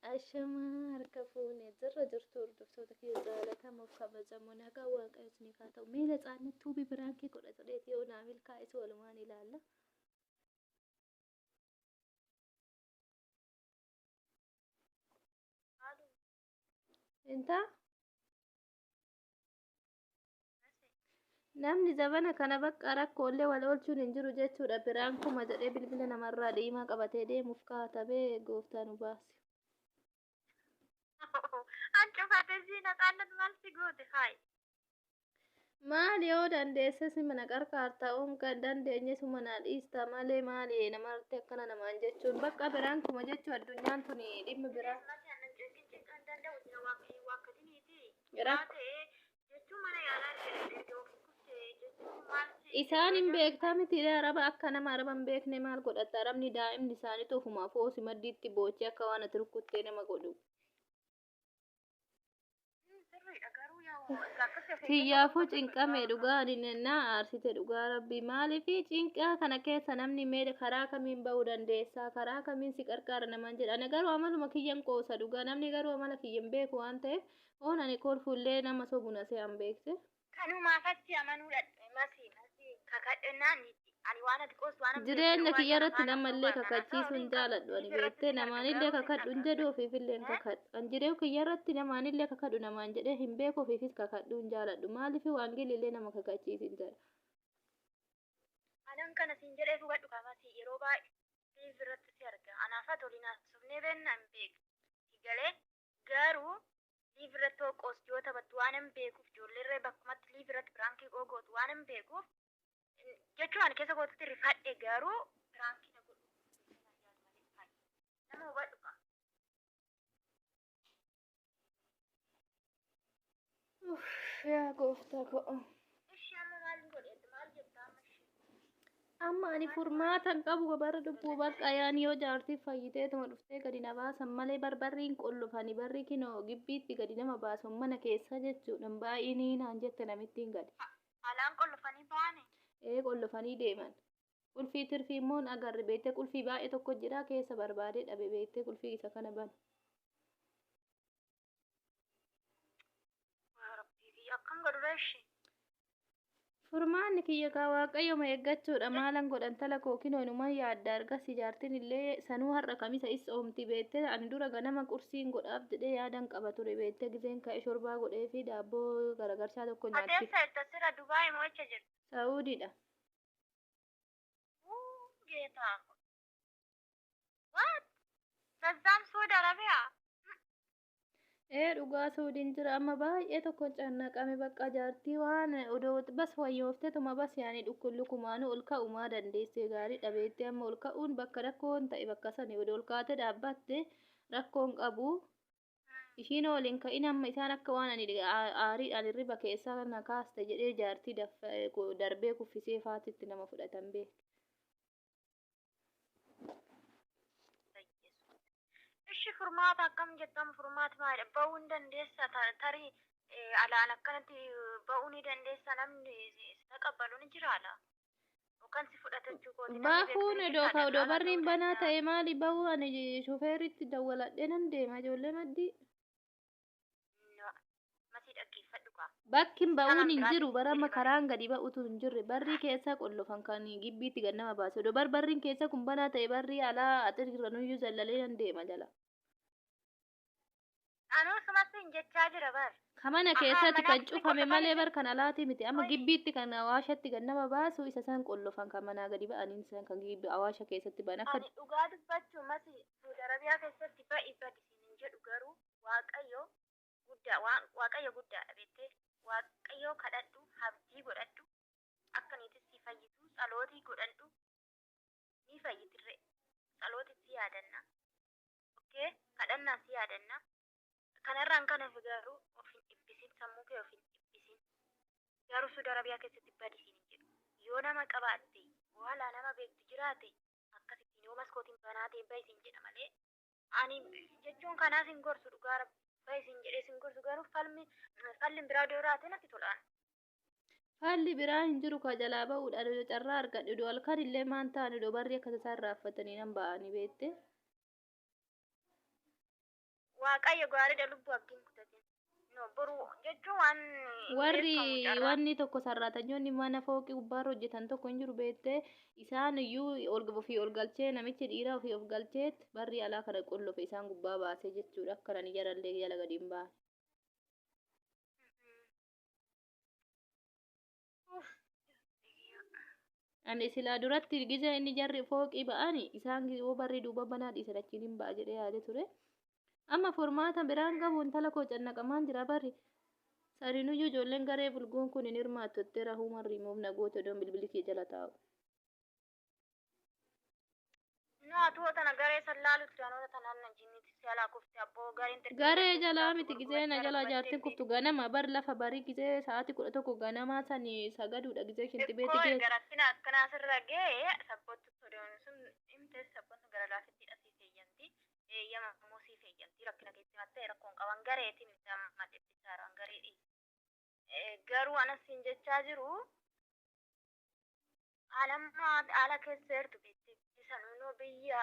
Ashamaa harka fuune jirra jirtu hordoftoota kiyya jaalatamuuf kabajamoo nagaa waaqayyo isiniif haa ta'u. Mee natsaannat tuubii biraankii godha jedheeti yoo naa milkaa'es walumaan ilaalla. Intaa Namni zabana kana bakka rakkoolee wal oolchuun hin jiru jechuudha. Biraankuma jedhee bilbila namarraa diimaa qabatee deemuuf kaatabee gooftaa nu baase. An cufate sii natsaannat maal si goote haay. Maali yoo dandeesse si mana qarqaarta oon kan dandeenye suma naa dhiista malee maali namarratti akkana namaan jechuun bakka biraankuma jechuu addunyaan tuni dhimmi biraa. Masi annan cinqin cinqan hin danda'u jira waaqayyo waakkatiniiti. Dhugaa Rakko. ta'ee jechuun mana yaalaa erga erga ofiin kufte jechuun maal si Isaan hin gargaara? beektaa miti araba akka nama araba hin beekne maal godhatta arabni daa'imni isaaniitu ofumaaf hoosi maddiitti boochee akka waan ati rukkuttee nama godhu. Sirriidha garuu yaa erga akkasii of eeggannoo Kiyyaafuu gochuu qabda cinqame dhugaa dhugaa waaqayyo. ani na aarsite dhugaa rabbii maaliif cinqaa kana keessa namni mee karaa kamiin ba'uu dandeessaa karaa kamiin si qarqaara namaan jedha ani garuu amaluma kiyyan qoosa dhugaa namni garuu amala kiyya hin beeku waan ta'eef oon ani kolfullee nama sobu na se'an beekte. Kanumaaf atti amanuu dhadhe masi masi kakadhennaan nitti ani waan ati qoostu waanan beekuuf Jireenya yeroo kiyya baay'ee irratti afaan namallee haasa'uu baannaan haasawa kakachiisuu hin hin qabdu jaaladhu ani live irratti beektee sin arga namaanillee garuu sin kakadhu hin arga jedhu ofiifillee hin eh kakadhu. An jireu kiyya irratti namaanillee kakadhu namaan jedhee hin beeku ofiifis kakadhuu hin jaaladhu. Maaliif waangeelillee nama kakachiisin jedha. Anan kana siin jedhee hubadhu kaa masi yeroo baay'ee live irratti si arga anaaf ati waliin haasofnee beenna hin beeknu si galee garuu live irratti hoo qoostu yoo taphattu waanan beekuuf ijoolleerree bakkumatti live irratti piraankii koo gootu waanan beekuuf jechuun ani keessa kootitti rifadhe garuu piraankii na godhuu jedhee naan yaadu malee hayi nama hubadhu kaa. Uff, yaa gooftaa koo. Ishi amma maal godhe maal jetta amma ishi. Amma ani furmaata hin qabu bara lubbuu bakka yaan yoo jaartii fayyiteetuma dhuftee gadi na baasan malee barbarriin qollofani barri kinoo gibbiitti gadi nama baasan mana keessa jechuudha baay'inii naan jette namittiin gadi. Alaan qollofanii ba'ani. Ee qollofanii deeman. Qulfii tirfii immoo hin agarre beektee qulfii baay'ee tokko jira keessa barbaadee dhabe beektee qulfii isa kana banu. Yaa Rabbii kiyya akkam godhu ree ishii. Furmaanni kiyya kaa waaqayyoma eeggachuudha maalan godhan tala koo kinoo inuman yaadda argasi jaartin illee sanuu har'a kamisa is oomti beektee ani dura ganama qursiin godhaaf jedhee yaadan qaba ture beektee gizeen ka'e shorbaa godhee fi daabboo garagarshaa tokko Ati nyaatti. eessa jirta sira Dubaay moo echa jirta? Saa'udiidha. Wuu geetaa ko. What? Bazzam Saudi Arabia? Ee dhugaa suudiin jira amma baay'ee tokko cannaqame bakka jaartii waan odoo bas wayyooftetuma bas yaani dhukkullukumaanuu ol ka'umaa dandeessee gaarii dhabeettee amma ol ka'uun bakka rakkoon ta'e bakka sani odoo ol kaatee dhaabbatte rakkoon qabu ishiin ol hin ka'in amma isaan akka waan ani aariidhaan hirriba keessaa na kaaste jedhee jaartii darbee kuffisee faatitti nama fudhatan beek. Ishi furmaata akkam jettamu furmaati maalidha? Ba'uu hin dandeessa tarii alaan akkanatti ba'uu ni dandeessa namni si taqabbalu ni jira alaa. Yookaan si fudhata jechuu kooti namni beektu Bahuun ni odoo jira ka odoo dallaalaa ta'uu barriin banaa danda'a. ta'e maali bahuu ani shufeeritti dawwaladhee nan deema ijoollee maddii. No. Masii dhaggeeffadhu kaa. Bakki ba'uun Kanan hin biraatiin jiru siin bara amma jedhe bare. karaan gadi ba'utu hin jirre barrii keessaa qollofan kan gibbiitti gad nama baase odoo bar barriin keessaa kun banaa ta'e barrii alaa axirra nuyyuu zallalee nan deema jala. Anuu suma siin jechaa jira bar. Ka mana Ahaa keessatti manaa kan keessatti cufame qollofan malee isin bar kan alaatii miti amma qoyi. gibbiitti kan awaashatti gad nama baasu isa san qollofan kan manaa gadi ba'aniin san kan gibbi awaasha keessatti ba'an akka Ani dhugaa dubbachuu masi Saudi Arabiyaa keessatti ba'i badi siin hin jedhu garuu Waaqayyo guddaa waan Waaqayyo guddaadha beektee Waaqayyo kadhadhu habdii godhadhu akka niitis si fayyitu tsalootii godhadhu ni fayyitirre tsalootiin si yaadanna okay kadhannaan si yaadanna kanarraan kan hafe garuu of hin dhiphisin sammuu kee of hin dhiphisin garuu Saudi Arabiyaa keessatti badi siin hin jedhu yoo nama qabaatte waala nama beektu jiraate akkasittiin yoo maskootiin banaa ta'e bahi siin jedha malee Ani jechuun kanaa sin gorsu dhugaa rabbi bahi sin jedhee sin gorsu garuu falmi fallin biraa odoo jiraate natti tola. Falli biraa hin jiru ka jalaa ba'uudha odoo carraa argadhe odoo halkan illee maan ta'an odoo barri akka tasaa irraaffatanii nan ba'anii beekte. Waaqayyo gaariidha, lubbuu, abdiin kutatin. No, boru jechuun waan hin Warri beekamu carraa. Wanni tokko sarraatanyoonni mana fooqii gubbaarra hojjetan tokko hin jiru beektee, isaan iyyuu ol ofii ol galchee, namichi dhiiraa ofii of galcheet barri alaa kana qullufe isaan gubbaa baasee jechuudha, akka nani jarallee jala gadi hin baane. Uff. Ani silaa duratti gizee inni jarri fooqii ba'ani isaan yoo barri duuba banaa dhiisan achiin hin ba'a jedhee yaade ture. Amma furmaata biraan qabu, intala koo cannaqamaan jira barri. Sadinuyyuu ijoolleen garee bulguun kun hin hirmaattu jettee rahuuman riimuuf na goote odoon bilbilli kee jala taa'u. No, atu tana garee san laalutti anoota tanaan na jinniti si alaa kufte abboo gareen xiqqoo Garee jechuun jalaa taatu miti, gizee na gurgurachaa jalaa dubbattee jaartiin kuftu ganama bar lafa barii gizee sa'aatii 11 ganamaa sani sagaduudha gizee shintibeeti Xiqqoo erga geessu. rakkina akkanaa sirra ga'e sabboottu odoon sun himte, sabboottu gara laafittiidha siif eeyyamti. Eeyyama immoo siif eeyyamti. Rakkina keetti mattee rakkoon qaban gareetiin miti, amma dhiphisaaraan garee dhiisi. Garuu anas siin jechaa jiru, anamma haala keessa jirtu beekte, sanuunoo biyya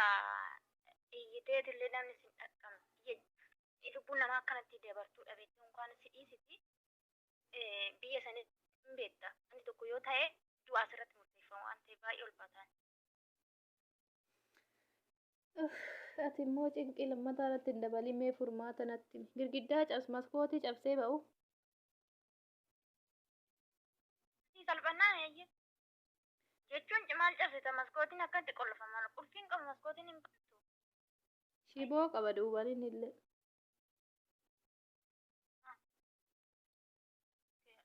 iyyiteetillee namni sin dhaqqabne, biyya lubbuun namaa akkanatti dabartuudha beekte, unkaan si dhiisiti biyya sanitti hin beekta. Wanti tokko yoo ta'e du'a asirratti murteeffama waan ta'eef baay'ee ulfaataan. Ati immoo cinqii lammataa irratti hin dabalin, mee furmaata natti himi. Girgiddaa cabs, maskootii cabsee ba'u. Si salphannaan eeyyee. Jechuun maal cabsita? Maskootiin akkatti qollofama, qulfiin qabu maskootiin hin bantu. Shiboo qaba duuban inni illee.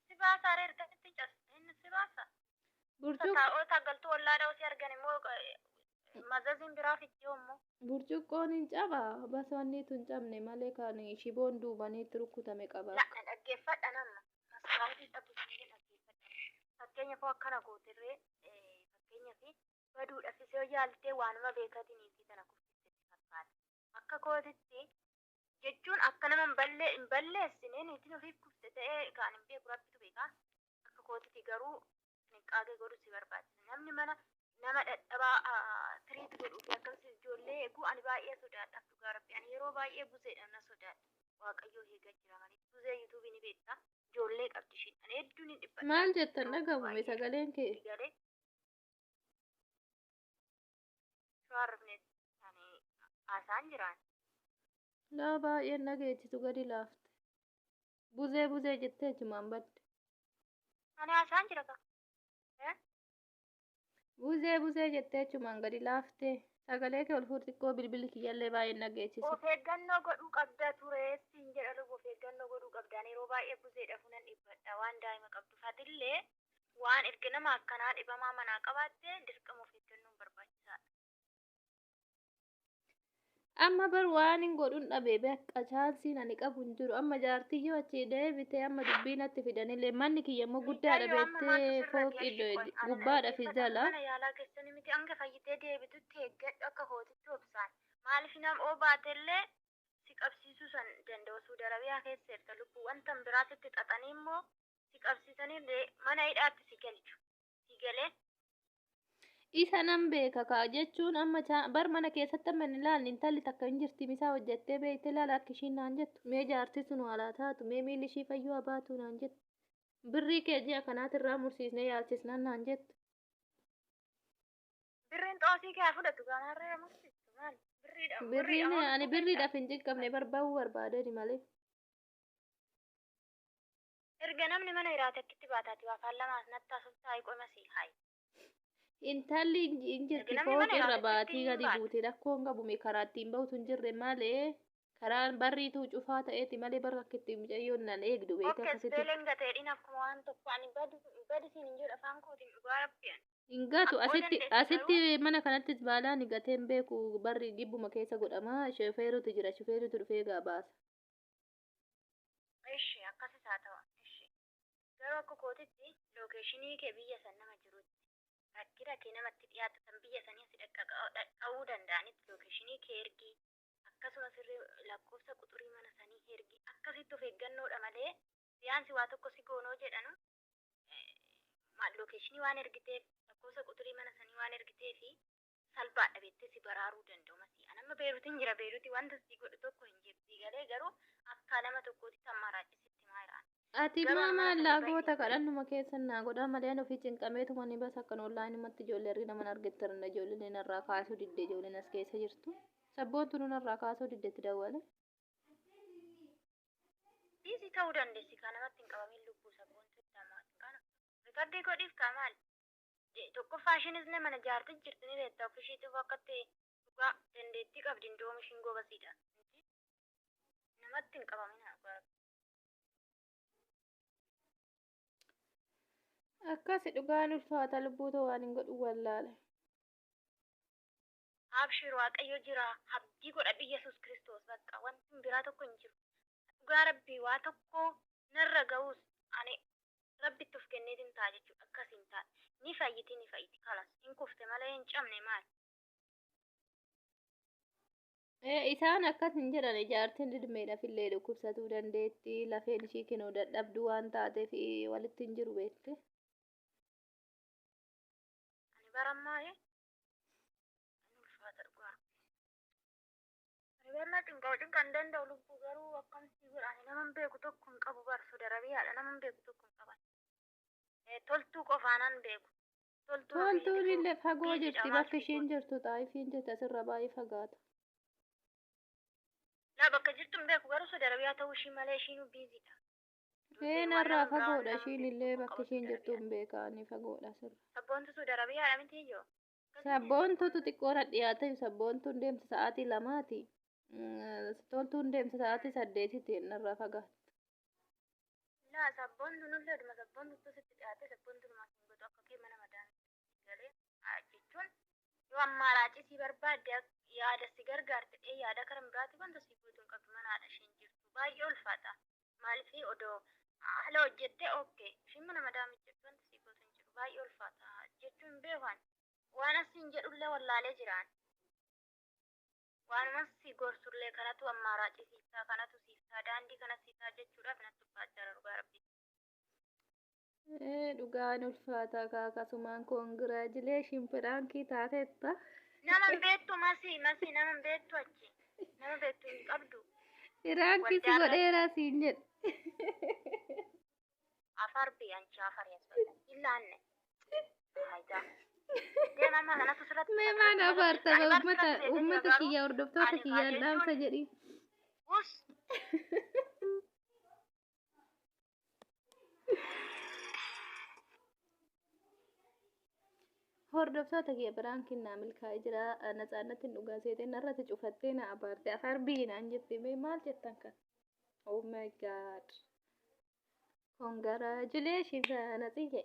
Si baasaa ree, ergatti cabsita inni si baasa. Burcuq Taa'oota galtuu ollaadha osii argan immoo mazaziin biraa fiddee immoo. Burcuqqoon hin caba. Bas wanniitu hin cabne malee kan shiboon duubaniitti rukkutame qaba. La, na dhaggeeffadha nama. Maskaatii cabbisu dhaggeeffadha. Fakkeenyaaf akkana gootirree, fakkeenyaaf baduudhaafis yoo yaaltee waanuma beekatiin fi tana kuffiste fakkaata. Akka kootitti jechuun akka nama hin balleessine, niitiin ofiif kufte ta'ee kan hin beeku rabbitu beeka. Akka kootitti garuu xinqaaqee godhu si barbaachisa. Namni mana nama dhadhabaa tiriit godhuu fi akkasumas ijoollee eeguu ani baay'ee sodaadhaaf, dhugaa rabbi. Ani yeroo baay'ee buzeedhaan na sodaadha. Waaqayyoo eegaa jira malee. Buzee yuutuubii ni beekta. Ijoollee qabdi ishiin. Ani hedduun hin dhiphadha. Maal jettan Yeroo dhagahume baay'ee. sagaleen kee? Galee shawarrifne ani haasaan jiraan. Laa, baay'een dhageessisu, gadi laafte. Buzee buzee jettee achumaan badde. Ani haasaan jira ka. Buzee buzee jettee achumaan gadi laaftee. Sagalee kee ol fuudh xiqqoo, bilbilli kiyyallee baay'een dhageessisu. Of eeggannoo godhuu qabda ture siin jedha lubu, of eeggannoo godhuu qabda. Ani yeroo baay'ee buzeedhaaf nan dhiphadha waan daa'ima qabdu. Atillee waan erga nama akkanaa dhibamaa manaa qabaatte dirqama of eeggannoon barbaachisaadha. Amma bar waan hin godhun dhabe, bakka chaansiin ani qabu hin jiru. Amma jaartiyyoo achii deebite amma dubbii natti fidanillee, manni kiyya immoo guddaadha Mucayyoo, amma maaltu beektee, sirra fooqii gahee? Qoy, ani gubbaadha fi dhaggeeffadha. jala. Mana yaalaa keessanii miti, hanga fayyitee deebitutti eeggadhu, akka kootitti obsaan. Maaliif nam oo baatellee si qabsiisuu san danda'u. Suudi Arabiyaa keessa jirta lubbuu, wanta biraa sitti xaxanii immoo si qabsiisanii mana hidhaatti si galchu. Si galee. Isa nan beeka kaa, jechuun amma bar mana keessatti amma hin ilaalne, intalli takka hin jirti misaa hojjettee beekte, ilaala akka ishiin naan jettu, mee jaarti sun alaa taatu, mee miilli ishii fayyuu haa baatu naan jettu, birrii kee ji'a kanaatirraa mursiisnee yaalchisnaan naan jettu. Birriin xoosii kee haa fudhatu, kanaarree mursiistu maali? Birriidha. Birriin ani birriidhaaf hin cinqabne, barbaaduu barbaadani malee. Erga namni mana hiraate akkitti baataati waa afaan lamaas natti haasoftaa qoma si hayi. Intalli hin jirti Erga namni mana fooqirra hiraate akkitti baatii hin gadi baate. buute, rakkoon qabu karaa ittiin bahutu hin jirre malee, karaan barriitu cufaa ta'eeti malee, barra akka itti mucayyoon nan eegdu beekte Okke akkasitti. isbeeleen gateedhiin akkuma waan tokko ani badu badu siin hin jedhu afaan kootiin, dhugaa rabbi ani. Hin gatu Akkoo asitti dandeesse asitti garuu mana kanattis baalaan gatee hin beeku, barri gibbuma keessa godhama, shofeerutu jira, shofeerutu dhufee gaa baasa. Ishi, akkasis haa ta'u. Ishi. Garuu akka kootitti lookeeshinii kee biyya san nama jirutti, rakkina kee namatti dhiyaatu kan biyya sanii si dhaqqabuu danda'anitti lookeeshinii kee ergii, akkasumas irree lakkoofsa quxurii mana sanii ergii, akkasitti of eeggannoodha malee siyaansi waa tokko si goonoo jedhanu lookeeshinii waan ergiteef, lakkoofsa quxurii mana sanii waan ergiteefi Salphaadha beektee si baraaruu danda'u masii. Ani amma Beeruutiin jira, Beeruutii wanta si godhu tokko hin jiru. Si galee garuu akka nama tokkootti ammaaraachi sitti himaa jira. Ati Garuu maa ani mana maal sanii laa bahi goota siin jedhu. kadhannuma keessan naa godhaa malee ani ofii cinqameetuma ni bas akkan onlaayinumatti ijoollee argina mana argettarna ijoolleen narraa kaasuu didde ijoolleen as keessa jirtu. Sabboontu narraa kaasuu didde itti dawwale. Busy ta'uu dandeessi kaa namatti hin qabamin lubbuu sabboontuu itti amaatin kana. Rikardii godhiif kaa maali? Tokkoffaa ishiinis ne mana jaarti jirti ni beekta of ishiitiif akka itti dhugaa dandeettii qabdi indoom ishiin gobasiidha. Namatti hin qabamina dhugaa rabbi. Akkasi dhugaan ulfaata lubbuu too waan hin godhu wallaale. Abshir waaqayyo jira abdii godhadhu Yesuus Kiristoos bakka wanti biraa tokko hin jiru. Dhugaa rabbi waa tokko narra ga'uus ani rabbitti of kenneetin ta'a jechuudha akkas hin taane. Ni fayyiti ni fayyiti kalas hin kufte malee hin cabne maali. Isaan akkas hin jedhan jaartiin ilmeedhaaf illee dhukkubsatuu dandeetti lafeen ishii kinoo dadhabduu waan taateef walitti hin jiru beekte. Ani barammaa inni ulfaata dhugaa. Ani barna cinqaa cinqa hin danda'u lubbuu garuu akkam si godha ani naman beeku tokko hin qabu bar Saudi Arabiyaadha naman beeku tokko hin qaban. Toltuu qofaanan beeku. Toltuun Toltuun ofiisituu illee fagoo biiziidha jirti maal bakki si ishiin gooti. jirtu xaayifiin jirti asirra baay'ee fagaata. Laa bakka jirtu hin beeku garuu Saudi Arabiyaa ta'uu ishii malee ishiinuu biiziidha. Ee Waan narraa nama biraa waan fagoodha nama ishiin beeku illee tokko hin bakki qabu ishiin Saudi jirtu Arabiyaa. hin beekaani fagoodha asirra. Sabboontu Saudi Arabiyaadha miti ijoo. Akkasii Sabboontuutu xiqqoodha dhiyaate sabboontuun deemsa sa'aatii 2ti. Toltuun deemsa sa'aatii 8tti narraa fagaatti. Laa sabboontu nullee dhuma sabboontu sitti dhiyaate sabboontu numaa hin godhu akka kee mana madaamii galee jechuun yoo ammaaraaci si barbaadde yaada si gargaarte dhee yaada karan biraati wanta si gootu hin qabdu mana haadha isheen jirtu baay'ee ulfaata maaliif odoo haala hojjettee okkee isheen mana madaamii jirtu wanta si gootu hin jiru baay'ee ulfaata jechuun hin beekan waan asiin jedhullee wallaalee jiraan waanuma si gorsullee kanatu ammaaraaci siif ta'a kanatu siif ta'a daandii kana siif ta'a jechuudhaaf natti ulfaachaa jira dhugaa rabbi. Ee dhugaan ulfaata kaakasumaan congratulation prankii taateetta. Nama hin beektu masii masii nama hin beektu achi nama beektu hin qabdu. Prankii si Waldaarra godheeraa siin jedhe. Afar bi anchi afar yasfallan illaanne. Faayidaa. Deema amma kanatu sirratti Mee dhufa maal sirratti abaarta ani bar uummata sirratti beekee jira uummata garuu kiyya hordoftoota ani kaa kiyyaan dhaamsa jechuun jedhi. us Hordoftoota kiyya prankiin naa milkaa'ee jira. Natsaannatiin dhugaa seetee narratti cufattee na abaarte afar biyyi naan jette mee maal jettan kan? Oh my god. Congratulations Natsiyye.